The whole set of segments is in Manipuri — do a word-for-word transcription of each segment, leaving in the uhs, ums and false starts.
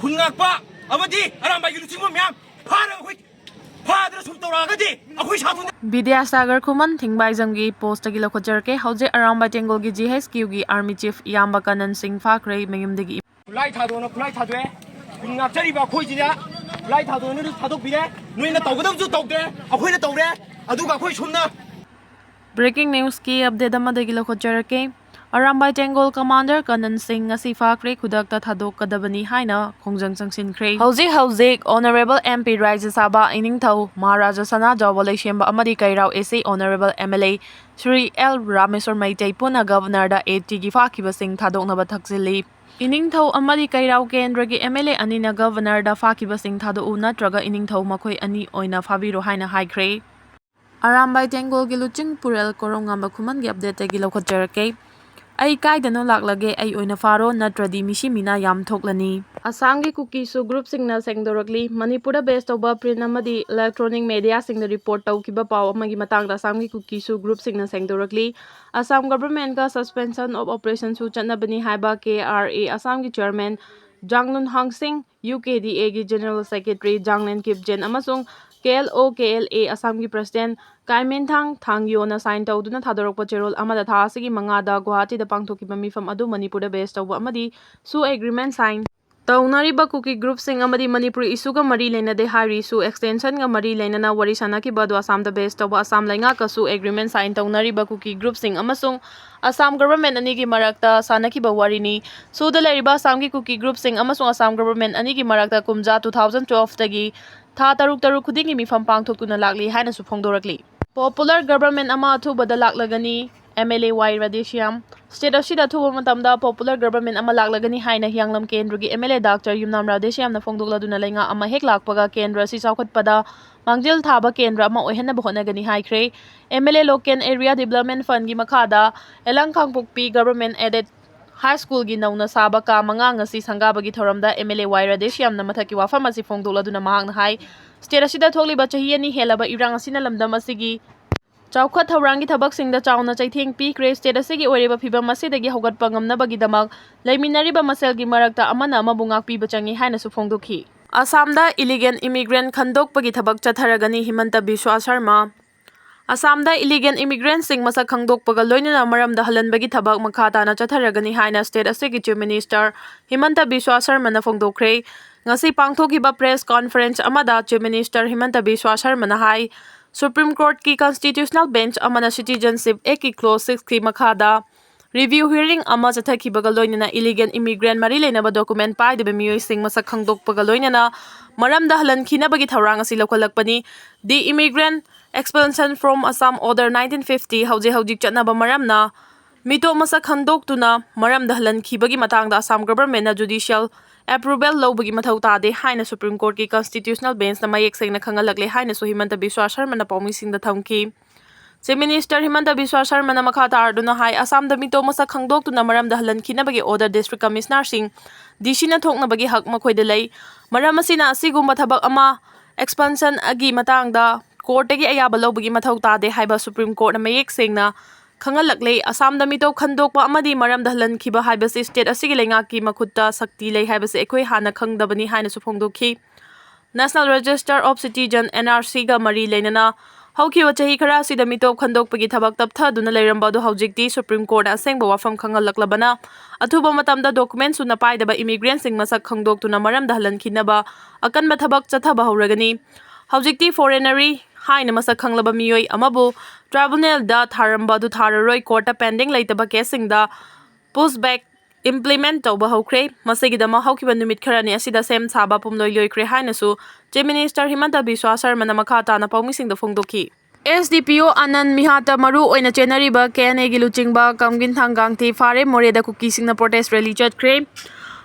ꯈꯨꯟ ꯉꯥꯛꯄ ꯑꯃꯗꯤ ꯑꯔꯥꯝꯕꯥꯏꯒꯤ ꯂꯨꯆꯤꯡꯕ ꯃꯌꯥꯝ ꯐꯥꯔꯒ ꯑꯩꯈꯣꯏ ꯐꯥꯗꯅ ꯁꯨꯝ ꯇꯧꯔꯛꯑꯒꯗꯤ ꯑꯩꯈꯣꯏ ꯁꯥꯊꯨꯅ ꯕꯤꯗ꯭ꯌꯥꯁꯥꯒꯔ ꯈꯨꯃꯟ, ꯊꯤꯡꯕꯥꯏꯖꯝꯒꯤ ꯄꯣꯁꯇꯒꯤ ꯂꯧꯈꯠꯆꯔꯛꯀꯦ꯫ ꯍꯧꯖꯤꯛ ꯑꯔꯥꯝꯕꯥꯏ ꯇꯦꯡꯒꯣꯜꯒꯤ ꯖꯤ ꯑꯩꯆ ꯀ꯭ꯌꯨꯒꯤ ꯑꯥꯔꯃꯤ ꯆꯤꯐ ꯏꯌꯥꯝꯕ ꯀꯅꯟ ꯁꯤꯡ ꯐꯥꯈ꯭ꯔꯦ ꯃꯌꯨꯝꯗꯒꯤ꯫ ꯈꯨꯠꯂꯥꯏ ꯊꯥꯗꯣꯛꯅ ꯈꯨꯠꯂꯥꯏ ꯊꯥꯗꯣꯛꯑꯦ꯫ ꯈꯨꯟ ꯉꯥꯛꯆꯔꯤꯕ ꯑꯩꯈꯣꯏꯁꯤꯗ ꯈꯨꯠꯂꯥꯏ ꯊꯥꯗꯣꯛꯅ ꯊꯥꯗꯣꯛꯄꯤꯔꯦ꯫ ꯅꯣꯏꯅ ꯇꯧꯒꯗꯕꯁꯨ ꯇꯧꯗ꯭ꯔꯦ, ꯑꯩꯈꯣꯏꯅ ꯇꯧꯔꯦ꯫ ꯑꯗꯨꯒ ꯑꯩꯈꯣꯏ ꯁꯣꯝꯅ Breaking newsꯀꯤ update ꯑꯃꯗꯒꯤ ꯂꯧꯈꯠꯆꯔꯛꯀꯦ꯫ ꯑꯔꯥꯝꯕꯥꯏ ꯇꯦꯡꯒꯣꯜ commander ꯀꯅꯟ ꯁꯤꯡ ꯉꯁꯤ ꯐꯥꯈ꯭ꯔꯦ, ꯈꯨꯗꯛꯇ ꯊꯥꯗꯣꯛꯀꯗꯕꯅꯤ ꯍꯥꯏꯅ ꯈꯣꯡꯖꯪ ꯆꯪꯁꯤꯟꯈ꯭ꯔꯦ꯫ ꯍꯧꯖꯤꯛ ꯍꯧꯖꯤꯛ Honourable M P ꯔꯥꯏꯖ ꯁꯥꯕ, ꯏꯅꯤꯡꯊꯧ ꯃꯍꯥꯔꯥꯖꯥ ꯁꯅꯥꯖꯥꯎꯕ ꯂꯩꯁꯦꯝꯕ ꯑꯃꯗꯤ Keirao A C Honourable M L A Shri L Rameshwor Meitei ꯄꯨꯟꯅ Governorꯗ ATꯒꯤ ꯐꯥꯈꯤꯕꯁꯤꯡ ꯊꯥꯗꯣꯛꯅꯕ ꯊꯛꯆꯤꯜꯂꯤ꯫ ꯏꯅꯤꯡꯊꯧ ꯑꯃꯗꯤ ꯀꯩꯔꯥꯎ ꯀꯦꯟꯗ꯭ꯔꯒꯤ M L A ꯑꯅꯤꯅ Governorꯗ ꯐꯥꯈꯤꯕꯁꯤꯡ ꯊꯥꯗꯣꯛꯎ ꯅꯠꯇ꯭ꯔꯒ ꯏꯅꯤꯡꯊꯧ ꯃꯈꯣꯏ ꯑꯅꯤ ꯑꯣꯏꯅ ꯐꯥꯕꯤꯔꯣ ꯍꯥꯏꯅ ꯍꯥꯏꯈ꯭ꯔꯦ꯫ ꯑꯔꯥꯝꯕꯥꯏ ꯇꯦꯡꯒꯣꯜꯒꯤ ꯂꯨꯆꯤꯡ ꯄꯨꯔꯦꯜ ꯀꯣꯔꯧꯉꯥꯟꯕ ꯈꯨꯃꯟꯒꯤ updateꯇꯒꯤ ꯂꯧꯈꯠꯆꯔꯛꯀꯦ꯫ "ꯑꯩ ꯀꯥꯏꯗꯅꯣ ꯂꯥꯛꯂꯒꯦ, ꯑꯩ ꯑꯣꯏꯅ ꯐꯥꯔꯣ, ꯅꯠꯇ꯭ꯔꯗꯤ ꯃꯤꯁꯤ ꯃꯤꯅꯥ ꯌꯥꯝ ꯊꯣꯛꯂꯅꯤ"꯫ ꯑꯁꯥꯝꯒꯤ ꯀꯨꯀꯤꯁꯨ groupꯁꯤꯡꯅ ꯁꯦꯡꯗꯣꯔꯛꯂꯤ꯫ ꯃꯅꯤꯄꯨꯔꯗ base ꯇꯧꯕ print ꯑꯃꯗꯤ electronic mediaꯁꯤꯡꯗ report ꯇꯧꯈꯤꯕ ꯄꯥꯎ ꯑꯃꯒꯤ ꯃꯇꯥꯡꯗ ꯑꯁꯥꯝꯒꯤ ꯀꯨꯀꯤꯁꯨ groupꯁꯤꯡꯅ ꯁꯦꯡꯗꯣꯔꯛꯂꯤ꯫ ꯑꯁꯥꯝ governmentꯀ suspension of operationꯁꯨ ꯆꯠꯅꯕꯅꯤ ꯍꯥꯏꯕ K R A ꯑꯁꯥꯝꯒꯤ chairman ꯖꯥꯡꯂꯨꯟ ꯍꯥꯡꯁꯤꯡ, U K D Aꯒꯤ general secretary ꯖꯥꯡꯂꯦꯟ ꯀꯤꯞꯖꯦꯟ ꯑꯃꯁꯨꯡ K L O K L A ꯑꯁꯥꯝꯒꯤ president ꯀꯥꯏꯃꯦꯟꯊꯥꯡ ꯊꯥꯡꯌꯣꯅ sign ꯇꯧꯗꯨꯅ ꯊꯥꯗꯣꯔꯛꯄ ꯆꯦꯔꯣꯜ ꯑꯃꯗ ꯊꯥ ꯑꯁꯤꯒꯤ ꯃꯉꯥꯗ ꯒꯨꯋꯥꯍꯥꯇꯤꯗ ꯄꯥꯡꯊꯣꯛꯈꯤꯕ ꯃꯤꯐꯝ ꯑꯗꯨ ꯃꯅꯤꯄꯨꯔꯗ base ꯇꯧꯕ ꯑꯃꯗꯤ SoO agreement sign ꯇꯧꯅꯔꯤꯕ ꯀꯨꯀꯤ groupꯁꯤꯡ ꯑꯃꯗꯤ ꯃꯅꯤꯄꯨꯔ issueꯒ ꯃꯔꯤ ꯂꯩꯅꯗꯦ ꯍꯥꯏꯔꯤ꯫ SoO extensionꯒ ꯃꯔꯤ ꯂꯩꯅꯅ ꯋꯥꯔꯤ ꯁꯥꯅꯈꯤꯕ ꯑꯗꯨ ꯑꯁꯥꯝꯗ base ꯇꯧꯕ ꯑꯁꯥꯝ ꯂꯩꯉꯥꯛꯀ SoO agreement sign ꯇꯧꯅꯔꯤꯕ ꯀꯨꯀꯤ groupꯁꯤꯡ ꯑꯃꯁꯨꯡ ꯑꯁꯥꯝ government ꯑꯅꯤꯒꯤ ꯃꯔꯛꯇ ꯁꯥꯅꯈꯤꯕ ꯋꯥꯔꯤꯅꯤ꯫ SoOꯗ ꯂꯩꯔꯤꯕ ꯑꯁꯥꯝꯒꯤ ꯀꯨꯀꯤ groupꯁꯤꯡ ꯑꯃꯁꯨꯡ ꯑꯁꯥꯝ government ꯑꯅꯤꯒꯤ ꯃꯔꯛꯇ ꯀꯨꯝꯖꯥ two thousand twelveꯇꯒꯤ ꯊꯥ ꯇꯔꯨꯛ ꯇꯔꯨꯛ ꯈꯨꯗꯤꯡꯒꯤ ꯃꯤꯐꯝ ꯄꯥꯡꯊꯣꯛꯇꯨꯅ ꯂꯥꯛꯂꯤ ꯍꯥꯏꯅꯁꯨ ꯐꯣꯡꯗꯣꯔꯛꯂꯤ꯫ Popular government ꯑꯃ ꯑꯊꯨꯕꯗ ꯂꯥꯛꯂꯒꯅꯤ, M L A Y Radheshyam. State ꯑꯁꯤꯗ ꯑꯊꯨꯕ ꯃꯇꯝꯗ popular government ꯑꯃ ꯂꯥꯛꯂꯒꯅꯤ ꯍꯥꯏꯅ ꯍꯤꯌꯥꯡꯂꯝ ꯀꯦꯟꯗ꯭ꯔꯒꯤ M L A ꯗꯥꯛꯇꯔ ꯌꯨꯝꯅꯥꯝ ꯔꯥꯙꯦꯁ꯭ꯌꯥꯝꯅ ꯐꯣꯡꯗꯣꯛꯂꯗꯨꯅ ꯂꯩꯉꯥꯛ ꯑꯃ ꯍꯦꯛ ꯂꯥꯛꯄꯒ ꯀꯦꯟꯗ꯭ꯔ ꯑꯁꯤ ꯆꯥꯎꯈꯠꯄꯗ ꯃꯥꯡꯖꯤꯜ ꯊꯥꯕ ꯀꯦꯟꯗ꯭ꯔ ꯑꯃ ꯑꯣꯏꯍꯟꯅꯕ ꯍꯣꯠꯅꯒꯅꯤ ꯍꯥꯏꯈ꯭ꯔꯦ꯫ M L A Local Area Development Fundꯀꯤ ꯃꯈꯥꯗ ꯑꯦꯂꯪ ꯀꯥꯡꯄꯣꯛꯄꯤ government aided high schoolꯒꯤ ꯅꯧꯅ ꯁꯥꯕ ꯀꯥ ꯃꯉꯥ ꯉꯁꯤ ꯁꯪꯒꯥꯕꯒꯤ ꯊꯧꯔꯝꯗ M L A Y ꯔꯥꯙꯦꯁ꯭ꯌꯥꯝꯅ ꯃꯊꯛꯀꯤ ꯋꯥꯐꯝ ꯑꯁꯤ ꯐꯣꯡꯗꯣꯛꯂꯗꯨꯅ ꯃꯍꯥꯛꯅ ꯍꯥꯏ, state ꯑꯁꯤꯗ ꯊꯣꯛꯂꯤꯕ ꯆꯍꯤ ꯑꯅꯤ ꯍꯦꯜꯂꯕ ꯏꯔꯥꯡ ꯑꯁꯤꯅ ꯂꯝꯗꯝ ꯑꯁꯤꯒꯤ ꯆꯥꯎꯈꯠ ꯊꯧꯔꯥꯡꯒꯤ ꯊꯕꯛꯁꯤꯡꯗ ꯆꯥꯎꯅ ꯆꯩꯊꯦꯡ ꯄꯤꯈ꯭ꯔꯦ꯫ State ꯑꯁꯤꯒꯤ ꯑꯣꯏꯔꯤꯕ ꯐꯤꯚꯝ ꯑꯁꯤꯗꯒꯤ ꯍꯧꯒꯠꯄ ꯉꯝꯅꯕꯒꯤꯗꯃꯛ ꯂꯩꯃꯤꯟꯅꯔꯤꯕ ꯃꯁꯦꯜꯒꯤ ꯃꯔꯛꯇ ꯑꯃꯅ ꯑꯃꯕꯨ ꯉꯥꯛꯄꯤꯕ ꯆꯪꯏ ꯍꯥꯏꯅꯁꯨ ꯐꯣꯡꯗꯣꯛꯈꯤ꯫ ꯑꯁꯥꯝꯗ illegal immigrant ꯈꯟꯗꯣꯛꯄꯒꯤ ꯊꯕꯛ ꯆꯠꯊꯔꯒꯅꯤ, ꯍꯤꯃꯟꯇ ꯕꯤꯁ꯭ꯋꯥ ꯁꯔꯃ꯫ ꯑꯁꯥꯝꯗ illegal immigrantꯁꯤꯡ ꯃꯁꯛ ꯈꯪꯗꯣꯛꯄꯒ ꯂꯣꯏꯅꯅ ꯃꯔꯝꯗ ꯍꯜꯍꯟꯕꯒꯤ ꯊꯕꯛ ꯃꯈꯥ ꯇꯥꯅ ꯆꯠꯊꯔꯒꯅꯤ ꯍꯥꯏꯅ state ꯑꯁꯤꯒꯤ Chief Minister ꯍꯤꯃꯟꯇ ꯕꯤꯁ꯭ꯋꯥ ꯁꯔꯃꯅ ꯐꯣꯡꯗꯣꯛꯈ꯭ꯔꯦ꯫ ꯉꯁꯤ ꯄꯥꯡꯊꯣꯛꯈꯤꯕ press conference ꯑꯃꯗ Chief Minister ꯍꯤꯃꯟꯇ ꯕꯤꯁ꯭ꯋꯥ ꯁꯔꯃꯅ ꯍꯥꯏ, Supreme Courtꯀꯤ constitutional bench ꯑꯃꯅ Citizenship Actꯀꯤ clause sixꯀꯤ ꯃꯈꯥꯗ review hearing ꯑꯃ ꯆꯠꯊꯈꯤꯕꯒ ꯂꯣꯏꯅꯅ illegal immigrant ꯃꯔꯤ ꯂꯩꯅꯕ document ꯄꯥꯏꯗꯕ ꯃꯤꯑꯣꯏꯁꯤꯡ ꯃꯁꯛ ꯈꯪꯗꯣꯛꯄꯒ ꯂꯣꯏꯅꯅ ꯃꯔꯝꯗ ꯍꯜꯍꯟꯈꯤꯅꯕꯒꯤ ꯊꯧꯔꯥꯡ ꯑꯁꯤ ꯂꯧꯈꯠꯂꯛꯄꯅꯤ꯫ The Immigrant Expulsion from Assam Order nineteen fifty ꯍꯧꯖꯤꯛ ꯍꯧꯖꯤꯛ ꯆꯠꯅꯕ ꯃꯔꯝꯅ ꯃꯤꯇꯣꯞ ꯃꯁꯛ ꯈꯪꯗꯣꯛꯇꯨꯅ ꯃꯔꯝꯗ ꯍꯜꯍꯟꯈꯤꯕꯒꯤ ꯃꯇꯥꯡꯗ Assam governmentꯅ judicial approval ꯂꯧꯕꯒꯤ ꯃꯊꯧ ꯇꯥꯗꯦ ꯍꯥꯏꯅ Supreme Courtꯀꯤ constitutional benchꯅ ꯃꯌꯦꯛ ꯁꯦꯡꯅ ꯈꯪꯍꯜꯂꯛꯂꯦ ꯍꯥꯏꯅꯁꯨ ꯍꯤꯃꯟꯇ ꯕꯤꯁ꯭ꯋꯥ ꯁꯔꯃꯅ ꯄꯥꯎꯃꯤꯁꯤꯡꯗ ꯊꯝꯈꯤ꯫ Chief Minister ꯍꯤꯃꯟꯇ ꯕꯤꯁ꯭ꯋꯥ ꯁꯔꯃꯅ ꯃꯈꯥ ꯇꯥꯔꯗꯨꯅ ꯍꯥꯏ, ꯑꯁꯥꯝꯗ ꯃꯤꯇꯣꯞ ꯃꯁꯛ ꯈꯪꯗꯣꯛꯇꯨꯅ ꯃꯔꯝꯗ ꯍꯜꯍꯟꯈꯤꯅꯕꯒꯤ order district commissionerꯁꯤꯡ, DCꯅ ꯊꯣꯛꯅꯕꯒꯤ ꯍꯛ ꯃꯈꯣꯏꯗ ꯂꯩ꯫ ꯃꯔꯝ ꯑꯁꯤꯅ ꯑꯁꯤꯒꯨꯝꯕ ꯊꯕꯛ ꯑꯃ, expulsionꯒꯤ ꯃꯇꯥꯡꯗ courtꯇꯒꯤ ꯑꯌꯥꯕ ꯂꯧꯕꯒꯤ ꯃꯊꯧ ꯇꯥꯗꯦ ꯍꯥꯏꯕ Supreme Courtꯅ ꯃꯌꯦꯛ ꯁꯦꯡꯅ ꯈꯪꯍꯜꯂꯛꯂꯦ꯫ ꯑꯁꯥꯝꯗ ꯃꯤꯇꯣꯞ ꯈꯟꯗꯣꯛꯄ ꯑꯃꯗꯤ ꯃꯔꯝꯗ ꯍꯜꯍꯟꯈꯤꯕ ꯍꯥꯏꯕꯁꯤ state ꯑꯁꯤꯒꯤ ꯂꯩꯉꯥꯛꯀꯤ ꯃꯈꯨꯠꯇ ꯁꯛꯇꯤ ꯂꯩ ꯍꯥꯏꯕꯁꯤ ꯑꯩꯈꯣꯏ ꯍꯥꯟꯅ ꯈꯪꯗꯕꯅꯤ ꯍꯥꯏꯅꯁꯨ ꯐꯣꯡꯗꯣꯛꯈꯤ꯫ National Register of Citizen, NRCꯒ ꯃꯔꯤ ꯂꯩꯅꯅ ꯍꯧꯈꯤꯕ ꯆꯍꯤ ꯈꯔ ꯑꯁꯤꯗ ꯃꯤꯇꯣꯞ ꯈꯟꯗꯣꯛꯄꯒꯤ ꯊꯕꯛ ꯇꯞꯊꯗꯨꯅ ꯂꯩꯔꯝꯕ ꯑꯗꯨ ꯍꯧꯖꯤꯛꯇꯤ Supreme Courtꯅ ꯑꯁꯦꯡꯕ ꯋꯥꯐꯝ ꯈꯪꯍꯜꯂꯛꯂꯕꯅ ꯑꯊꯨꯕ ꯃꯇꯝꯗ document ꯁꯨꯅ ꯄꯥꯏꯗꯕ immigrantꯁꯤꯡ ꯃꯁꯛ ꯈꯪꯗꯣꯛꯇꯨꯅ ꯃꯔꯝꯗ ꯍꯜꯍꯟꯈꯤꯅꯕ ꯑꯀꯟꯕ ꯊꯕꯛ ꯆꯠꯊꯕ ꯍꯧꯔꯒꯅꯤ꯫ ꯍꯧꯖꯤꯛꯇꯤ foreigner ꯍꯥꯏꯅ ꯃꯁꯛ ꯈꯪꯂꯕ ꯃꯤꯑꯣꯏ ꯑꯃꯕꯨ tribunalꯗ ꯊꯥꯔꯝꯕ ꯑꯗꯨ ꯊꯥꯔꯔꯣꯏ꯫ Courtꯇ pending ꯂꯩꯇꯕ caseꯁꯤꯡꯗ push back implement ꯇꯧꯕ ꯍꯧꯈ꯭ꯔꯦ꯫ ꯃꯁꯤꯒꯤꯗꯃꯛ ꯍꯧꯈꯤꯕ ꯅꯨꯃꯤꯠ ꯈꯔꯅꯤ ꯑꯁꯤꯗ ꯁꯦꯝ ꯁꯥꯕ ꯄꯨꯝꯂꯣꯏ ꯂꯣꯏꯈ꯭ꯔꯦ ꯍꯥꯏꯅꯁꯨ Chief Minister ꯍꯤꯃꯟꯇ ꯕꯤꯁ꯭ꯋꯥ ꯁꯔꯃꯅ ꯃꯈꯥ ꯇꯥꯅ ꯄꯥꯎꯃꯤꯁꯤꯡꯗ ꯐꯣꯡꯗꯣꯛꯈꯤ꯫ SDPO ꯑꯅꯟ ꯃꯤꯍꯥꯠꯇ ꯃꯔꯨ ꯑꯣꯏꯅ ꯆꯦꯟꯅꯔꯤꯕ KNAꯒꯤ ꯂꯨꯆꯤꯡꯕ ꯀꯝꯒꯤꯟ ꯊꯥꯡꯒꯥꯡꯊꯦ ꯐꯥꯔꯦ꯫ ꯃꯣꯔꯦꯗ ꯀꯨꯀꯤꯁꯤꯡꯅ protest rally ꯆꯠꯈ꯭ꯔꯦ꯫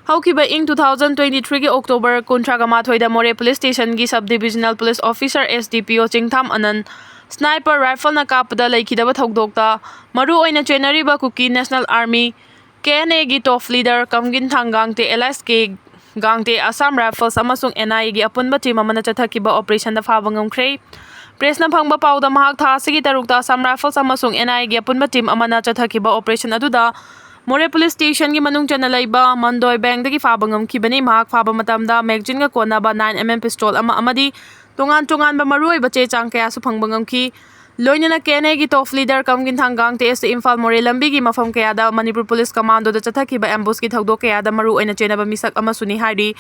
ꯍꯧꯈꯤꯕ ꯏꯪ two thousand twenty threeꯒꯤ October ꯀꯨꯟꯊ꯭ꯔꯥꯒ ꯃꯥꯊꯣꯏꯗ ꯃꯣꯔꯦ police stationꯒꯤ sub divisional police officer SDPO ꯆꯤꯡꯊꯥꯝ ꯑꯅꯟ sniper rifleꯅ ꯀꯥꯞꯄꯗ ꯂꯩꯈꯤꯗꯕ ꯊꯧꯗꯣꯛꯇ ꯃꯔꯨ ꯑꯣꯏꯅ ꯆꯦꯟꯅꯔꯤꯕ Kuki National Army, KNAꯒꯤ top leader ꯀꯝꯒꯤꯟ ꯊꯥꯡꯒꯥꯡꯊꯦ alias ꯀꯦ ꯒꯥꯡꯊꯦ Assam Rifles ꯑꯃꯁꯨꯡ NIAꯒꯤ ꯑꯄꯨꯟꯕ team ꯑꯃꯅ ꯆꯠꯊꯈꯤꯕ operationꯗ ꯐꯥꯕ ꯉꯝꯈ꯭ꯔꯦ꯫ Pressꯅ ꯐꯪꯕ ꯄꯥꯎꯗ, ꯃꯍꯥꯛ ꯊꯥ ꯑꯁꯤꯒꯤ ꯇꯔꯨꯛꯇ Assam Rifles ꯑꯃꯁꯨꯡ NIAꯒꯤ ꯑꯄꯨꯟꯕ team ꯑꯃꯅ ꯆꯠꯊꯈꯤꯕ operation ꯑꯗꯨꯗ ꯃꯣꯔꯦ police stationꯒꯤ ꯃꯅꯨꯡ ꯆꯟꯅ ꯂꯩꯕ ꯃꯟꯗꯣꯏ bankꯗꯒꯤ ꯐꯥꯕ ꯉꯝꯈꯤꯕꯅꯤ꯫ ꯃꯍꯥꯛ ꯐꯥꯕ ꯃꯇꯝꯗ magazineꯒ ꯀꯣꯟꯅꯕ nine MM pistol ꯑꯃ ꯑꯃꯗꯤ ꯇꯣꯉꯥꯟ ꯇꯣꯉꯥꯟꯕ ꯃꯔꯨꯑꯣꯏꯕ ꯆꯦ ꯆꯥꯡ ꯀꯌꯥꯁꯨ ꯐꯪꯕ ꯉꯝꯈꯤ꯫ ꯂꯣꯏꯅꯅ KNAꯒꯤ top leader ꯀꯝꯒꯤꯟꯊꯥꯡ ꯒꯥꯡꯇꯦ ꯑꯁꯤ ꯏꯝꯐꯥꯜ ꯃꯣꯔꯦ ꯂꯝꯕꯤꯒꯤ ꯃꯐꯝ ꯀꯌꯥꯗ ꯃꯅꯤꯄꯨꯔ police commandoꯗ ꯆꯠꯊꯈꯤꯕ ambushꯀꯤ ꯊꯧꯗꯣꯛ ꯀꯌꯥꯗ ꯃꯔꯨ ꯑꯣꯏꯅ ꯆꯦꯟꯅꯕ ꯃꯤꯁꯛ ꯑꯃꯁꯨꯅꯤ ꯍꯥꯏꯔꯤ꯫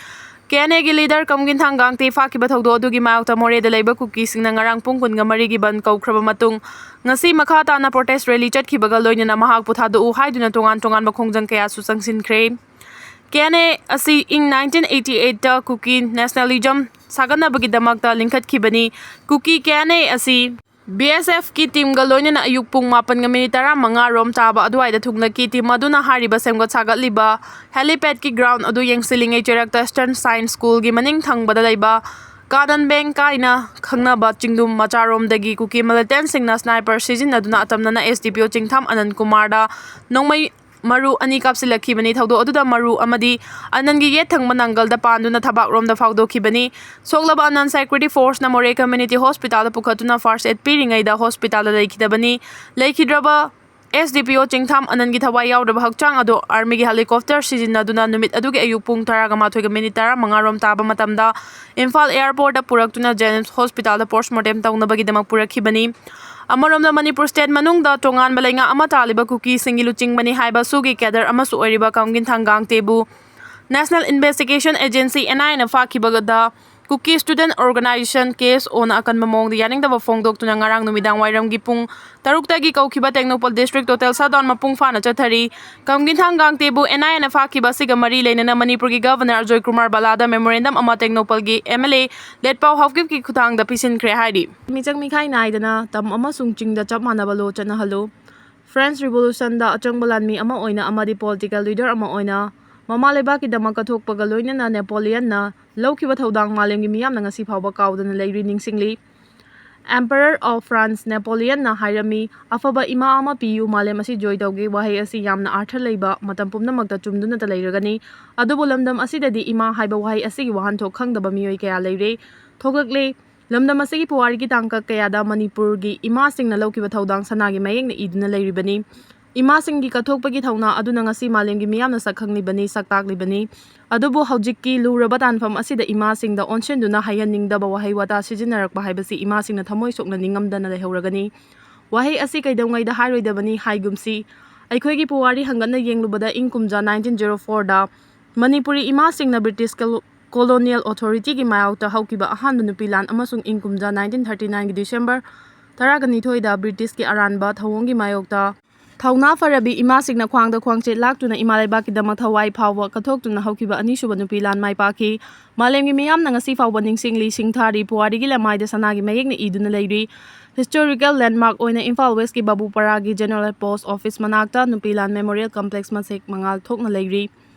KNAꯒꯤ leader ꯀꯝꯒꯤꯟꯊꯥꯡ ꯒꯥꯡꯇꯦ ꯐꯥꯈꯤꯕ ꯊꯧꯗꯣꯛ ꯑꯗꯨꯒꯤ ꯃꯥꯌꯣꯛꯇ ꯃꯣꯔꯦꯗ ꯂꯩꯕ ꯀꯨꯀꯤꯁꯤꯡꯅ ꯉꯔꯥꯡ ꯄꯨꯡ ꯀꯨꯟꯃꯔꯤꯒꯤ ꯕꯟ ꯀꯧꯈ꯭ꯔꯕ ꯃꯇꯨꯡ, ꯉꯁꯤ ꯃꯈꯥ ꯇꯥꯅ protest rally ꯆꯠꯈꯤꯕꯒ ꯂꯣꯏꯅꯅ ꯃꯍꯥꯛꯄꯨ ꯊꯥꯗꯣꯛꯎ ꯍꯥꯏꯗꯨꯅ ꯇꯣꯉꯥꯟ ꯇꯣꯉꯥꯟꯕ ꯈꯣꯡꯖꯪ ꯀꯌꯥꯁꯨ ꯆꯪꯁꯤꯟꯈ꯭ꯔꯦ꯫ KNA ꯑꯁꯤ ꯏꯪ nineteen eighty eightꯇ ꯀꯨꯀꯤ nationalism ꯁꯥꯒꯠꯅꯕꯒꯤꯗꯃꯛꯇ ꯂꯤꯡꯈꯠꯈꯤꯕꯅꯤ꯫ ꯀꯨꯀꯤ KNA ꯑꯁꯤ BSFꯀꯤ teamꯒ ꯂꯣꯏꯅꯅ ꯑꯌꯨꯛ ꯄꯨꯡ ꯃꯥꯄꯟꯒ minute ꯇꯔꯥꯃꯉꯥ ꯔꯣꯝ ꯇꯥꯕ ꯑꯗꯨꯋꯥꯏꯗ ꯊꯨꯡꯂꯛꯈꯤ꯫ Team ꯑꯗꯨꯅ ꯍꯥꯏꯔꯤꯕ ꯁꯦꯝꯒꯠ ꯁꯥꯒꯠꯂꯤꯕ helipad ground ꯑꯗꯨ ꯌꯦꯡꯁꯤꯜꯂꯤꯉꯩ ꯆꯩꯔꯛꯇ Eastern Science Schoolꯒꯤ ꯃꯅꯤꯡ ꯊꯪꯕꯗ ꯂꯩꯕ ꯀꯥꯗꯟ ꯕꯦꯡ ꯀꯥꯏꯅ ꯈꯪꯅꯕ ꯆꯤꯡꯗꯨꯝ ꯃꯆꯥꯔꯣꯝꯗꯒꯤ ꯀꯨꯀꯤ militantꯁꯤꯡꯅ sniper ꯁꯤꯖꯤꯟꯅꯗꯨꯅ ꯑꯇꯝꯅꯅ SDPO ꯆꯤꯡꯊꯥꯝ ꯑꯅꯟ ꯀꯨꯃꯥꯔꯗ ꯅꯣꯡꯃꯩ ꯃꯔꯨ ꯑꯅꯤ ꯀꯥꯞꯁꯤꯜꯂꯛꯈꯤꯕꯅꯤ꯫ ꯊꯧꯗꯣꯛ ꯑꯗꯨꯗ ꯃꯔꯨ ꯑꯃꯗꯤ ꯑꯅꯟꯒꯤ ꯌꯦꯠ ꯊꯪꯕ ꯅꯪꯒꯜꯗ ꯄꯥꯟꯗꯨꯅ ꯊꯕꯥꯛꯔꯣꯝꯗ ꯐꯥꯎꯗꯣꯛꯈꯤꯕꯅꯤ꯫ ꯁꯣꯛꯂꯕ ꯑꯅꯟ security forceꯅ ꯃꯣꯔꯦ community hospitalꯗ ꯄꯨꯈꯠꯇꯨꯅ first aid ꯄꯤꯔꯤꯉꯩꯗ hospitalꯗ ꯂꯩꯈꯤꯗꯕꯅꯤ꯫ ꯂꯩꯈꯤꯗ꯭ꯔꯕ SDPO ꯆꯤꯡꯊꯥꯝ ꯑꯅꯟꯒꯤ ꯊꯋꯥꯏ ꯌꯥꯎꯗ꯭ꯔꯕ ꯍꯛꯆꯥꯡ ꯑꯗꯨ armyꯒꯤ helicopter ꯁꯤꯖꯤꯟꯅꯗꯨꯅ ꯅꯨꯃꯤꯠ ꯑꯗꯨꯒꯤ ꯑꯌꯨꯛ ꯄꯨꯡ ꯇꯔꯥꯒ ꯃꯥꯊꯣꯏꯒ minute ꯇꯔꯥꯃꯉꯥ ꯔꯣꯝ ꯇꯥꯕ ꯃꯇꯝꯗ ꯏꯝꯐꯥꯜ airportꯇ ꯄꯨꯔꯛꯇꯨꯅ JNIMS hospitalꯗ postmortem ꯇꯧꯅꯕꯒꯤꯗꯃꯛ ꯄꯨꯔꯛꯈꯤꯕꯅꯤ꯫ ꯑꯃꯔꯣꯝꯗ, ꯃꯅꯤꯄꯨꯔ state ꯃꯅꯨꯡꯗ ꯇꯣꯉꯥꯟꯕ ꯂꯩꯉꯥꯛ ꯑꯃ ꯇꯥꯜꯂꯤꯕ ꯀꯨꯀꯤꯁꯤꯡꯒꯤ ꯂꯨꯆꯤꯡꯕꯅꯤ ꯍꯥꯏꯕ SoO ꯒꯤ cadre ꯑꯃꯁꯨ ꯑꯣꯏꯔꯤꯕ ꯀꯝꯒꯤꯟꯊꯥꯡ ꯒꯥꯡꯇꯦꯕꯨ National Investigation Agency, NIAꯅ ꯐꯥꯈꯤꯕꯗ Kuki Student Organisation, KSOꯅ ꯑꯀꯟꯕ ꯃꯑꯣꯡꯗ ꯌꯥꯅꯤꯡꯗꯕ ꯐꯣꯡꯗꯣꯛꯇꯨꯅ ꯉꯔꯥꯡ ꯅꯨꯃꯤꯗꯥꯡ ꯋꯥꯏꯔꯝꯒꯤ ꯄꯨꯡ ꯇꯔꯨꯛꯇꯒꯤ ꯀꯧꯈꯤꯕ ꯇꯦꯡꯅꯧꯄꯜ district total shutdown ꯃꯄꯨꯡ ꯐꯥꯅ ꯆꯠꯊꯔꯤ꯫ ꯀꯝꯒꯤꯟꯊꯥꯡ ꯒꯥꯡꯇꯦꯕꯨ NIAꯅ ꯐꯥꯈꯤꯕ ꯑꯁꯤꯒ ꯃꯔꯤ ꯂꯩꯅꯅ ꯃꯅꯤꯄꯨꯔꯒꯤ Governor ꯑꯖꯣꯏ ꯀꯨꯃꯥꯔ ꯕꯂꯥꯗ memorandum ꯑꯃ ꯇꯦꯡꯅꯧꯄꯜꯒꯤ MLA ꯂꯦꯠꯄꯥꯎ ꯍꯥꯎꯀꯤꯞꯀꯤ ꯈꯨꯠꯊꯥꯡꯗ ꯄꯤꯁꯤꯟꯈ꯭ꯔꯦ ꯍꯥꯏꯔꯤ꯫ ꯃꯤꯆꯪ ꯃꯤꯈꯥꯏ ꯅꯥꯏꯗꯅ ꯇꯝ ꯑꯃꯁꯨꯡ ꯆꯤꯡꯗ ꯆꯞ ꯃꯥꯟꯅꯕ law ꯆꯠꯅꯍꯜꯂꯨ꯫ French Revolutionꯗ ꯑꯆꯪꯕ ꯂꯥꯟꯃꯤ ꯑꯃ ꯑꯣꯏꯅ ꯑꯃꯗꯤ political leader ꯑꯃ ꯑꯣꯏꯅ ꯃꯃꯥ ꯂꯩꯕꯥꯛꯀꯤꯗꯃꯛ ꯀꯠꯊꯣꯛꯄꯒ ꯂꯣꯏꯅꯅ Napoleonꯅ ꯂꯧꯈꯤꯕ ꯊꯧꯗꯥꯡ ꯃꯥꯂꯦꯝꯒꯤ ꯃꯤꯌꯥꯝꯅ ꯉꯁꯤ ꯐꯥꯎꯕ ꯀꯥꯎꯗꯅ ꯂꯩꯔꯤ꯫ ꯅꯤꯡꯁꯤꯡꯂꯤ꯫ Emperor of France Napoleonꯅ ꯍꯥꯏꯔꯝꯃꯤ, "ꯑꯐꯕ ꯏꯃꯥ ꯑꯃ ꯄꯤꯌꯨ, ꯃꯥꯂꯦꯝ ꯑꯁꯤ ꯖꯣꯏ ꯇꯧꯒꯦ"꯫ ꯋꯥꯍꯩ ꯑꯁꯤ ꯌꯥꯝꯅ ꯑꯥꯔꯊ ꯂꯩꯕ, ꯃꯇꯝ ꯄꯨꯝꯅꯃꯛꯇ ꯆꯨꯝꯗꯨꯅꯇ ꯂꯩꯔꯒꯅꯤ꯫ ꯑꯗꯨꯕꯨ ꯂꯝꯗꯝ ꯑꯁꯤꯗꯗꯤ ꯏꯃꯥ ꯍꯥꯏꯕ ꯋꯥꯍꯩ ꯑꯁꯤꯒꯤ ꯋꯥꯍꯟꯊꯣꯛ ꯈꯪꯗꯕ ꯃꯤꯑꯣꯏ ꯀꯌꯥ ꯂꯩꯔꯦ꯫ ꯊꯣꯛꯂꯛꯂꯦ꯫ ꯂꯝꯗꯝ ꯑꯁꯤꯒꯤ ꯄꯨꯋꯥꯔꯤꯒꯤ ꯇꯥꯡꯀꯛ ꯀꯌꯥꯗ ꯃꯅꯤꯄꯨꯔꯒꯤ ꯏꯃꯥꯁꯤꯡꯅ ꯂꯧꯈꯤꯕ ꯊꯧꯗꯥꯡ ꯁꯅꯥꯒꯤ ꯃꯌꯦꯛꯅ ꯏꯗꯨꯅ ꯂꯩꯔꯤꯕꯅꯤ꯫ ꯏꯃꯥꯁꯤꯡꯒꯤ ꯀꯠꯊꯣꯛꯄꯒꯤ ꯊꯧꯅꯥ ꯑꯗꯨꯅ ꯉꯁꯤ ꯃꯥꯂꯦꯝꯒꯤ ꯃꯤꯌꯥꯝꯅ ꯁꯛ ꯈꯪꯂꯤꯕꯅꯤ, ꯁꯛ ꯇꯥꯛꯂꯤꯕꯅꯤ꯫ ꯑꯗꯨꯕꯨ ꯍꯧꯖꯤꯛꯀꯤ ꯂꯨꯔꯕ ꯇꯥꯟꯐꯝ ꯑꯁꯤꯗ ꯏꯃꯥꯁꯤꯡꯗ ꯑꯣꯟꯁꯤꯟꯗꯨꯅ ꯍꯥꯏꯍꯟꯅꯤꯡꯗꯕ ꯋꯥꯍꯩ ꯋꯥꯇꯥ ꯁꯤꯖꯤꯟꯅꯔꯛꯄ ꯍꯥꯏꯕꯁꯤ ꯏꯃꯥꯁꯤꯡꯅ ꯊꯃꯣꯏ ꯁꯣꯛꯅ ꯅꯤꯡꯉꯝꯗꯅ ꯂꯩꯍꯧꯔꯒꯅꯤ꯫ ꯋꯥꯍꯩ ꯑꯁꯤ ꯀꯩꯗꯧꯉꯩꯗ ꯍꯥꯏꯔꯣꯏꯗꯕꯅꯤ ꯍꯥꯏꯒꯨꯝꯁꯤ꯫ ꯑꯩꯈꯣꯏꯒꯤ ꯄꯨꯋꯥꯔꯤ ꯍꯪꯒꯠꯅ ꯌꯦꯡꯂꯨꯕꯗ ꯏꯪ ꯀꯨꯝꯖꯥ ꯅꯥꯏꯟꯇꯤꯟ ꯖꯦꯔꯣ ꯐꯣꯔꯗ ꯃꯅꯤꯄꯨꯔꯤ ꯏꯃꯥꯁꯤꯡꯅ ꯕ꯭ꯔꯤꯇꯤꯁ ꯀꯣꯂꯣ-, ꯀꯣꯂꯣꯅꯤꯌꯦꯜ ꯑꯣꯊꯣꯔꯤꯇꯤꯒꯤ ꯃꯥꯌꯣꯛꯇ ꯍꯧꯈꯤꯕ ꯑꯍꯥꯟꯕ ꯅꯨꯄꯤ ꯂꯥꯟ ꯑꯃꯁꯨꯡ ꯏꯪ ꯀꯨꯝꯖꯥ ꯅꯥꯏꯟꯇꯤꯟ ꯊꯥꯔꯇꯤ ꯅꯥꯏꯟꯒꯤ ꯗꯤꯁꯦꯝꯕꯔ ꯇꯔꯥꯒ ꯅꯤꯊꯣꯏꯗ ꯕ꯭ꯔꯤꯇꯤꯁꯀꯤ ꯑꯔꯥꯟꯕ ꯊꯧꯑꯣꯡꯒꯤ ꯃꯥꯌꯣꯛꯇ ꯊꯧꯅꯥ ꯐꯔꯕꯤ ꯏꯃꯥꯁꯤꯡꯅ ꯈ꯭ꯋꯥꯡꯗ ꯈ꯭ꯋꯥꯡꯆꯦꯠ ꯂꯥꯛꯇꯨꯅ ꯏꯃꯥ ꯂꯩꯕꯥꯛꯀꯤꯗꯃꯛ ꯊꯋꯥꯏ ꯐꯥꯎꯕ ꯀꯠꯊꯣꯛꯇꯨꯅ ꯍꯧꯈꯤꯕ ꯑꯅꯤꯁꯨꯕ ꯅꯨꯄꯤ ꯂꯥꯟ ꯃꯥꯏ ꯄꯥꯛꯈꯤ꯫ ꯃꯥꯂꯦꯝꯒꯤ ꯃꯤꯌꯥꯝꯅ ꯉꯁꯤ ꯐꯥꯎꯕ ꯅꯤꯡꯁꯤꯡꯂꯤ, ꯁꯤꯡꯊꯥꯔꯤ, ꯄꯨꯋꯥꯔꯤꯒꯤ ꯂꯃꯥꯏꯗ ꯁꯅꯥꯒꯤ ꯃꯌꯦꯛꯅ ꯏꯗꯨꯅ ꯂꯩꯔꯤ꯫ ꯍꯤꯁꯇꯣꯔꯤꯀꯦꯜ ꯂꯦꯟꯗꯃꯥꯔꯛ ꯑꯣꯏꯅ ꯏꯝꯐꯥꯜ ꯋꯦꯁꯀꯤ ꯕꯥꯕꯨꯄꯔꯥꯒꯤ ꯖꯦꯅꯔꯦꯜ ꯄꯣꯁ ꯑꯣꯐꯤꯁ ꯃꯅꯥꯛꯇ ꯅꯨꯄꯤ ꯂꯥꯟ ꯃꯦꯃꯣꯔꯤꯌꯦꯜ ꯀꯝꯄ꯭ꯂꯦꯛꯁ ꯃꯁꯦꯛ ꯃꯉꯥꯜ ꯊꯣꯛꯅ ꯂꯩꯔꯤ꯫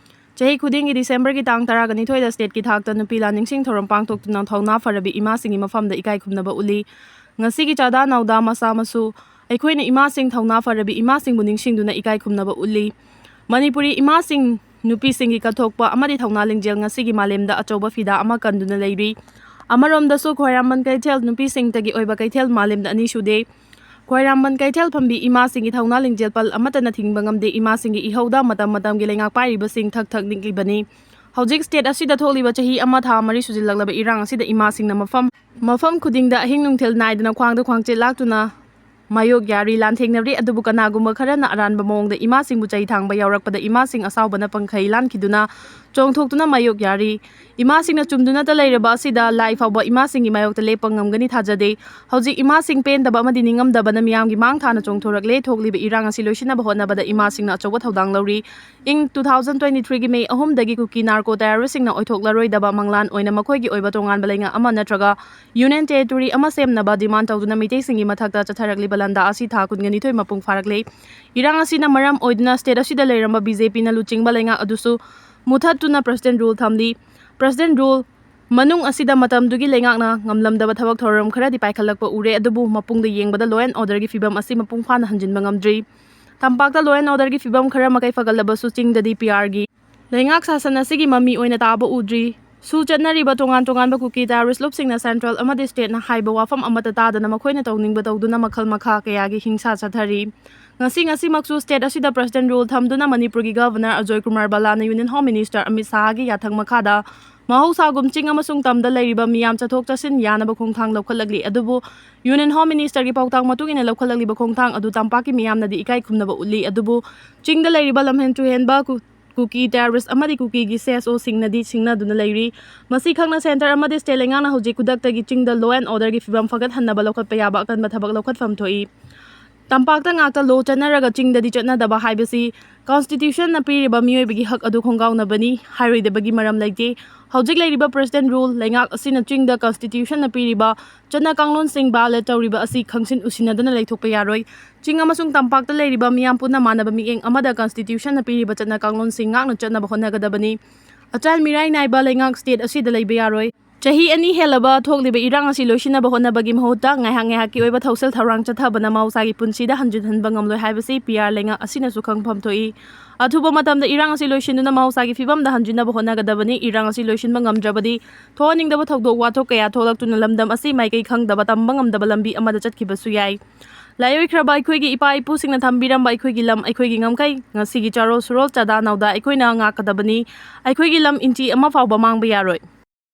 ꯆꯍꯤ ꯈꯨꯗꯤꯡꯒꯤ ꯗꯤꯁꯦꯝꯕꯔꯒꯤ ꯇꯥꯡ ꯇꯔꯥꯒ ꯅꯤꯊꯣꯏꯗ ꯁ꯭ꯇꯦꯠꯀꯤ ꯊꯥꯛꯇ ꯅꯨꯄꯤ ꯂꯥꯟ ꯅꯤꯡꯁꯤꯡ ꯊꯧꯔꯝ ꯄꯥꯡꯊꯣꯛꯇꯨꯅ ꯊꯧꯅꯥ ꯐꯔꯕꯤ ꯏꯃꯥꯁꯤꯡꯒꯤ ꯃꯐꯝꯗ ꯏꯀꯥꯏ ꯈꯨꯝꯅꯕ ꯎꯠꯂꯤ꯫ ꯉꯁꯤꯒꯤ ꯆꯥꯗꯥ ꯅꯥꯎꯗꯥ ꯃꯁꯥ ꯃꯁꯨ ꯑꯩꯈꯣꯏꯅ ꯏꯃꯥꯁꯤꯡ ꯊꯧꯅꯥ ꯐꯔꯕꯤ ꯏꯃꯥꯁꯤꯡꯕꯨ ꯅꯤꯡꯁꯤꯡꯗꯨꯅ ꯏꯀꯥꯏ ꯈꯨꯝꯅꯕ ꯎꯠꯂꯤ꯫ ꯃꯅꯤꯄꯨꯔꯤ ꯏꯃꯥꯁꯤꯡ ꯅꯨꯄꯤꯁꯤꯡꯒꯤ ꯀꯠꯊꯣꯛꯄ ꯑꯃꯗꯤ ꯊꯧꯅꯥ ꯂꯤꯡꯖꯦꯜ ꯉꯁꯤꯒꯤ ꯃꯥꯂꯦꯝꯗ ꯑꯆꯧꯕ ꯐꯤꯗꯥ ꯑꯃ ꯀꯟꯗꯨꯅ ꯂꯩꯔꯤ꯫ ꯑꯃꯔꯣꯝꯗꯁꯨ ꯈ꯭ꯋꯥꯏꯔꯝꯕꯟ ꯀꯩꯊꯦꯜ ꯅꯨꯄꯤꯁꯤꯡꯇꯒꯤ ꯑꯣꯏꯕ ꯀꯩꯊꯦꯜ ꯃꯥꯂꯦꯝꯗ ꯑꯅꯤ ꯁꯨꯗꯦ꯫ ꯈ꯭ꯋꯥꯏꯔꯝꯕꯟ ꯀꯩꯊꯦꯜ ꯐꯝꯕꯤ ꯏꯃꯥꯁꯤꯡꯒꯤ ꯊꯧꯅꯥ ꯂꯤꯡꯖꯦꯜ ꯄꯜ ꯑꯃꯠꯇꯅ ꯊꯤꯡꯕ ꯉꯝꯗꯦ꯫ ꯏꯃꯥꯁꯤꯡꯒꯤ ꯏꯍꯧꯗ ꯃꯇꯝ ꯃꯇꯝꯒꯤ ꯂꯩꯉꯥꯛ ꯄꯥꯏꯔꯤꯕꯁꯤꯡ ꯊꯛ ꯊꯛ ꯅꯤꯛꯂꯤꯕꯅꯤ꯫ ꯍꯧꯖꯤꯛ ꯁ꯭ꯇꯦꯠ ꯑꯁꯤꯗ ꯊꯣꯛꯂꯤꯕ ꯆꯍꯤ ꯑꯃ ꯊꯥ ꯃꯔꯤ ꯁꯨꯖꯤꯜꯂꯛꯂꯕ ꯏꯔꯥꯡ ꯑꯁꯤꯗ ꯏꯃꯥꯁꯤꯡꯅ ꯃꯐꯝ ꯃꯐꯝ ꯈꯨꯗꯤꯡꯗ ꯑꯍꯤꯡ ꯅꯨꯡꯊꯤꯜ ꯅꯥꯏꯗꯅ ꯈ꯭ꯋꯥꯡꯗ ꯈ꯭ꯋꯥꯡꯆꯦꯠ ꯂꯥꯛꯇꯨꯅ ꯃꯥꯌꯣꯛ ꯌꯥꯔꯤ, ꯂꯥꯟꯊꯦꯡꯅꯔꯤ꯫ ꯑꯗꯨꯕꯨ ꯀꯅꯥꯒꯨꯝꯕ ꯈꯔꯅ ꯑꯔꯥꯟꯕ ꯃꯑꯣꯡꯗ ꯏꯃꯥꯁꯤꯡꯕꯨ ꯆꯩ ꯊꯥꯡꯕ ꯌꯥꯎꯔꯛꯄꯗ ꯏꯃꯥꯁꯤꯡ ꯑꯁꯥꯎꯕꯅ ꯄꯪꯈꯩ ꯂꯥꯟꯈꯤꯗꯨꯅ ꯆꯣꯡꯊꯣꯛꯇꯨꯅ ꯃꯥꯌꯣꯛ ꯌꯥꯔꯤ꯫ ꯏꯃꯥꯁꯤꯡꯅ ꯆꯨꯝꯗꯨꯅꯇ ꯂꯩꯔꯕ ꯑꯁꯤꯗ ꯂꯥꯏ ꯐꯥꯎꯕ ꯏꯃꯥꯁꯤꯡꯒꯤ ꯃꯥꯌꯣꯛꯇ ꯂꯦꯞꯄ ꯉꯝꯒꯅꯤ ꯊꯥꯖꯗꯦ꯫ ꯍꯧꯖꯤꯛ ꯏꯃꯥꯁꯤꯡ ꯄꯦꯟꯗꯕ ꯑꯃꯗꯤ ꯅꯤꯡꯉꯝꯗꯕꯅ ꯃꯤꯌꯥꯝꯒꯤ ꯃꯥꯡ ꯊꯥꯅ ꯆꯣꯡꯊꯣꯔꯛꯂꯦ꯫ ꯊꯣꯛꯂꯤꯕ ꯏꯔꯥꯡ ꯑꯁꯤ ꯂꯣꯏꯁꯤꯟꯅꯕ ꯍꯣꯠꯅꯕꯗ ꯏꯃꯥꯁꯤꯡꯅ ꯑꯆꯧꯕ ꯊꯧꯗꯥꯡ ꯂꯧꯔꯤ꯫ ꯏꯪ two thousand twenty threeꯒꯤ ꯃꯦ ꯑꯍꯨꯝꯗꯒꯤ ꯀꯨꯀꯤ ꯅꯥꯔꯀꯣ ꯇꯦꯔꯣꯔꯤꯁꯁꯤꯡꯅ ꯑꯣꯏꯊꯣꯛꯂꯔꯣꯏꯗꯕ ꯃꯪꯂꯥꯟ ꯑꯣꯏꯅ ꯃꯈꯣꯏꯒꯤ ꯑꯣꯏꯕ ꯇꯣꯉꯥꯟꯕ ꯂꯩꯉꯥꯛ ꯑꯃ ꯅꯠꯇ꯭ꯔꯒ ꯌꯨꯅꯤꯌꯟ ꯇꯦꯔꯤꯇꯣꯔꯤ ꯑꯃ ꯁꯦꯝꯅꯕ ꯗꯤꯃꯥꯟ ꯇꯧꯗꯨꯅ ꯃꯤꯇꯩꯁꯤꯡꯒꯤ ꯃꯊꯛꯇ ꯆꯠꯊꯔꯛꯂꯤꯕ ꯂꯥꯟꯗꯥ ꯑꯁꯤ ꯊꯥ ꯀꯨꯟꯒ ꯅꯤꯊꯣꯏ ꯃꯄꯨꯡ ꯐꯥꯔꯛꯂꯦ꯫ ꯏꯔꯥꯡ ꯑꯁꯤꯅ ꯃꯔꯝ ꯑꯣꯏꯗꯨꯅ ꯁ꯭ꯇꯦꯠ ꯑꯁꯤꯗ ꯂꯩꯔꯝꯕ ꯕꯤ ꯖꯦ ꯄꯤꯅ ꯂꯨꯆꯤꯡꯕ ꯂꯩꯉꯥꯛ ꯑꯗꯨꯁꯨ ꯃꯨꯊꯠꯇꯨꯅ ꯄ꯭ꯔꯁꯤꯗꯦꯟ ꯔꯨꯜ ꯊꯝꯂꯤ꯫ ꯄ꯭ꯔꯁꯤꯗꯦꯟ ꯔꯨꯜ ꯃꯅꯨꯡ ꯑꯁꯤꯗ ꯃꯇꯝꯗꯨꯒꯤ ꯂꯩꯉꯥꯛꯅ ꯉꯝꯂꯝꯗꯕ ꯊꯕꯛ ꯊꯧꯔꯝ ꯈꯔꯗꯤ ꯄꯥꯏꯈꯠꯂꯛꯄ ꯎꯔꯦ, ꯑꯗꯨꯕꯨ ꯃꯄꯨꯡꯗ ꯌꯦꯡꯕꯗ law and orderꯒꯤ ꯐꯤꯕꯝ ꯑꯁꯤ ꯃꯄꯨꯡ ꯐꯥꯅ ꯍꯟꯖꯤꯟꯕ ꯉꯝꯗ꯭ꯔꯤ꯫ ꯇꯝꯄꯥꯛꯇ law and orderꯒꯤ ꯐꯤꯕꯝ ꯈꯔ ꯃꯈꯩ ꯐꯒꯠꯂꯕꯁꯨ ꯆꯤꯡꯗꯗꯤ ꯄꯤ ꯑꯥꯔꯒꯤ ꯂꯩꯉꯥꯛ ꯁꯥꯁꯟ ꯑꯁꯤꯒꯤ ꯃꯃꯤ ꯑꯣꯏꯅ ꯇꯥꯕ ꯎꯗ꯭ꯔꯤ꯫ ꯁꯨ ꯆꯠꯅꯔꯤꯕ ꯇꯣꯉꯥꯟ ꯇꯣꯉꯥꯟꯕ ꯀꯨꯀꯤ ꯇꯦꯔꯣꯔꯤꯁ ꯂꯨꯞꯁꯤꯡꯅ ꯁꯦꯟꯇ꯭ꯔꯦꯜ ꯑꯃꯗꯤ ꯁ꯭ꯇꯦꯠꯅ ꯍꯥꯏꯕ ꯋꯥꯐꯝ ꯑꯃꯠꯇ ꯇꯥꯗꯅ ꯃꯈꯣꯏꯅ ꯇꯧꯅꯤꯡꯕ ꯇꯧꯗꯨꯅ ꯃꯈꯜ ꯃꯈꯥ ꯀꯌꯥꯒꯤ ꯍꯤꯡꯁꯥ ꯆꯠꯊꯔꯤ꯫ ꯉꯁꯤ ꯉꯁꯤꯃꯛꯁꯨ ꯁ꯭ꯇꯦꯠ ꯑꯁꯤꯗ ꯄ꯭ꯔꯁꯤꯗꯦꯟ ꯔꯨꯜ ꯊꯝꯗꯨꯅ ꯃꯅꯤꯄꯨꯔꯒꯤ ꯒꯚꯔꯅꯔ ꯑꯖꯣꯏ ꯀꯨꯃꯥꯔ ꯕꯂꯥꯅ ꯌꯨꯅꯤꯌꯟ ꯍꯣꯝ ꯃꯤꯅꯤꯁꯇꯔ ꯑꯃꯤꯠ ꯁꯥꯍꯒꯤ ꯌꯥꯊꯪ ꯃꯈꯥꯗ ꯃꯍꯧꯁꯥꯒꯨꯝ ꯆꯤꯡ ꯑꯃꯁꯨꯡ ꯇꯝꯗ ꯂꯩꯔꯤꯕ ꯃꯤꯌꯥꯝ ꯆꯠꯊꯣꯛ ꯆꯠꯁꯤꯟ ꯌꯥꯅꯕ ꯈꯣꯡꯊꯥꯡ ꯂꯧꯈꯠꯂꯛꯂꯤ꯫ ꯑꯗꯨꯕꯨ ꯌꯨꯅꯤꯌꯟ ꯍꯣꯝ ꯃꯤꯅꯤꯁꯇꯔꯒꯤ ꯄꯥꯎꯇꯥꯛ ꯃꯇꯨꯡ ꯏꯟꯅ ꯂꯧꯈꯠꯂꯛꯂꯤꯕ ꯈꯣꯡꯊꯥꯡ ꯑꯗꯨ ꯇꯝꯄꯥꯛꯀꯤ ꯃꯤꯌꯥꯝꯅꯗꯤ ꯏꯀꯥꯏ ꯈꯨꯝꯅꯕ ꯎꯠꯂꯤ꯫ ꯑꯗꯨꯕꯨ ꯆꯤꯡꯗ ꯂꯩꯔꯤꯕ ꯂꯝꯍꯦꯟ ꯇꯨꯍꯦꯟꯕ ꯀꯨ-, ꯀꯨꯀꯤ ꯇꯦꯔꯣꯔꯤꯁ ꯑꯃꯗꯤ ꯀꯨꯀꯤꯒꯤ ꯁꯤ ꯑꯦꯁ ꯑꯣꯁꯤꯡꯅꯗꯤ ꯁꯤꯡꯅꯗꯨꯅ ꯂꯩꯔꯤ꯫ ꯃꯁꯤ ꯈꯪꯅ ꯁꯦꯟꯇꯔ ꯑꯃꯗꯤ ꯁ꯭ꯇꯦꯠ ꯂꯩꯉꯥꯛꯅ ꯍꯧꯖꯤꯛ ꯈꯨꯗꯛꯇꯒꯤ ꯆꯤꯡꯗ law and orderꯒꯤ ꯐꯤꯕꯝ ꯐꯒꯠꯍꯟꯅꯕ ꯂꯧꯈꯠꯄ ꯌꯥꯕ ꯑꯀꯟꯕ ꯊꯕꯛ ꯂꯧꯈꯠꯐꯝ ꯊꯣꯛꯏ꯫ ꯇꯝꯄꯥꯛꯇ ꯉꯥꯛꯇ ꯂꯣ ꯆꯠꯅꯔꯒ ꯆꯤꯡꯗꯗꯤ ꯆꯠꯅꯗꯕ ꯍꯥꯏꯕꯁꯤ ꯀꯟꯁꯇꯤꯇ꯭ꯌꯨꯁꯟꯅ ꯄꯤꯔꯤꯕ ꯃꯤꯑꯣꯏꯕꯒꯤ ꯍꯛ ꯑꯗꯨ ꯈꯣꯡꯒꯥꯎꯅꯕꯅꯤ꯫ ꯍꯥꯏꯔꯣꯏꯗꯕꯒꯤ ꯃꯔꯝ ꯂꯩꯇꯦ꯫ ꯍꯧꯖꯤꯛ ꯂꯩꯔꯤꯕ ꯄ꯭ꯔꯁꯤꯗꯦꯟ ꯔꯨꯜ ꯂꯩꯉꯥꯛ ꯑꯁꯤꯅ ꯆꯤꯡꯗ ꯀꯟꯁꯇꯤꯇ꯭ꯌꯨꯁꯟꯅ ꯄꯤꯔꯤꯕ ꯆꯠꯅ ꯀꯥꯡꯂꯣꯟꯁꯤꯡ ꯚꯥꯏꯑꯣꯂꯦꯠ ꯇꯧꯔꯤꯕ ꯑꯁꯤ ꯈꯪꯁꯤꯟ ꯎꯁꯤꯟꯅꯗꯅ ꯂꯩꯊꯣꯛꯄ ꯌꯥꯔꯣꯏ꯫ ꯆꯤꯡ ꯑꯃꯁꯨꯡ ꯇꯝꯄꯥꯛꯇ ꯂꯩꯔꯤꯕ ꯃꯤꯌꯥꯝ ꯄꯨꯟꯅ ꯃꯥꯟꯅꯕ ꯃꯤꯠꯌꯦꯡ ꯑꯃꯗ ꯀꯟꯁꯇꯤꯇ꯭ꯌꯨꯁꯟꯅ ꯄꯤꯔꯤꯕ ꯆꯠꯅ ꯀꯥꯡꯂꯣꯟꯁꯤꯡ ꯉꯥꯛꯅ ꯆꯠꯅꯕ ꯍꯣꯠꯅꯒꯗꯕꯅꯤ꯫ ꯑꯆꯥꯟ ꯃꯤꯔꯥꯏ ꯅꯥꯏꯕ ꯂꯩꯉꯥꯛ ꯁ꯭ꯇꯦꯠ ꯑꯁꯤꯗ ꯂꯩꯕ ꯌꯥꯔꯣꯏ꯫ ꯆꯍꯤ ꯑꯅꯤ ꯍꯦꯜꯂꯕ ꯊꯣꯛꯂꯤꯕ ꯏꯔꯥꯡ ꯑꯁꯤ ꯂꯣꯏꯁꯤꯟꯅꯕ ꯍꯣꯠꯅꯕꯒꯤ ꯃꯍꯨꯠꯇ ꯉꯥꯏꯍꯥꯛ ꯉꯥꯏꯍꯥꯛꯀꯤ ꯑꯣꯏꯕ ꯊꯧꯁꯤꯜ ꯊꯧꯔꯥꯡ ꯆꯠꯊꯕꯅ ꯃꯍꯧꯁꯥꯒꯤ ꯄꯨꯟꯁꯤꯗ ꯍꯟꯖꯤꯟꯍꯟꯕ ꯉꯝꯂꯣꯏ ꯍꯥꯏꯕꯁꯤ ꯄꯤ ꯑꯥꯔ ꯂꯩꯉꯥꯛ ꯑꯁꯤꯅꯁꯨ ꯈꯪꯐꯝ ꯊꯣꯛꯏ꯫ ꯑꯊꯨꯕ ꯃꯇꯝꯗ ꯏꯔꯥꯡ ꯑꯁꯤ ꯂꯣꯏꯁꯤꯟꯗꯨꯅ ꯃꯍꯧꯁꯥꯒꯤ ꯐꯤꯕꯝꯗ ꯍꯟꯖꯤꯟꯅꯕ ꯍꯣꯠꯅꯒꯗꯕꯅꯤ꯫ ꯏꯔꯥꯡ ꯑꯁꯤ ꯂꯣꯏꯁꯤꯟꯕ ꯉꯝꯗ꯭ꯔꯕꯗꯤ ꯊꯣꯛꯍꯟꯅꯤꯡꯗꯕ ꯊꯧꯗꯣꯛ ꯋꯥꯊꯣꯛ ꯀꯌꯥ ꯊꯣꯛꯂꯛꯇꯨꯅ ꯂꯝꯗꯝ ꯑꯁꯤ ꯃꯥꯏꯀꯩ ꯈꯪꯗꯕ, ꯇꯝꯕ ꯉꯝꯗꯕ ꯂꯝꯕꯤ ꯑꯃꯗ ꯆꯠꯈꯤꯕꯁꯨ ꯌꯥꯏ꯫ ꯂꯥꯏꯑꯣꯏꯈ꯭ꯔꯕ ꯑꯩꯈꯣꯏꯒꯤ ꯏꯄꯥ ꯏꯄꯨꯁꯤꯡꯅ ꯊꯝꯕꯤꯔꯝꯕ ꯑꯩꯈꯣꯏꯒꯤ ꯂꯝ, ꯑꯩꯈꯣꯏꯒꯤ ꯉꯝꯈꯩ, ꯉꯁꯤꯒꯤ ꯆꯥꯔꯣꯜ ꯁꯨꯔꯣꯜ, ꯆꯥꯗꯥ ꯅꯥꯎꯗꯥ ꯑꯩꯈꯣꯏꯅ ꯉꯥꯛꯀꯗꯕꯅꯤ꯫ ꯑꯩꯈꯣꯏꯒꯤ ꯂꯝ ꯏꯟꯆꯤ ꯑꯃ ꯐꯥꯎꯕ ꯃꯥꯡꯕ ꯌꯥꯔꯣꯏ꯫